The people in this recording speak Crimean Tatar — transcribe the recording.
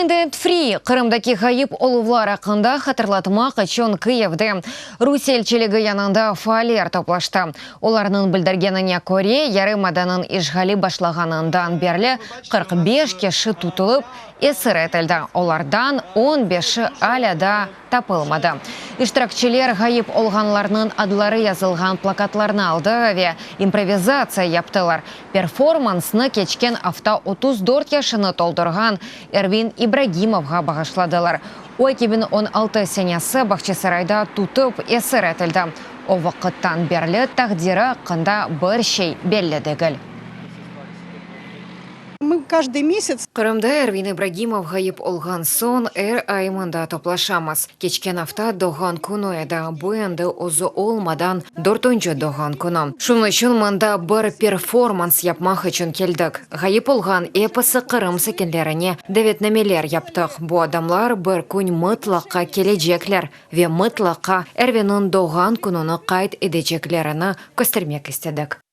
Internet Free Qırımdaki ğayıp oluvlar aqqında hatırlatmaq içün Kıyivde Rusiye elçiligi yanında faaller toplaştı. Olarnıñ bildirgenine köre, yarımadanıñ işğali başlağanından berli 45 kişi tutulıp, esir etildi, olardan on beşi alâ daa tapılmadı. İştirakçiler ğayıp olğanlarnıñ adları yazılğan plakatlarnı aldı ve improvizatsiya yaptılar. Performansnı keçken afta 34 yaşını toldurğan Ervin İbragimovğa bağışladılar. O, 2016 senesi Bağçasarayda tutıp esir etildi. O vaqıttan berli taqdiri aqqında bir şey belli degil. Qırımda Ervin İbragimov ğayıp olğan soñ er ay mında toplaşamız. Keçken afta doğğan künü edi, bu endi özü olmadan dörtünci doğğan künü. Şunıñ içün mında bir performans yapmaq içün keldik. Ğayıp olğan episi Qırım sakinlerine davetnameler yaptıq, bu adamlar bir kün mıtlaqa kelecekler ve mıtlaqa Ervinniñ doğğan kününi qayd edeceklerini köstermek istedik.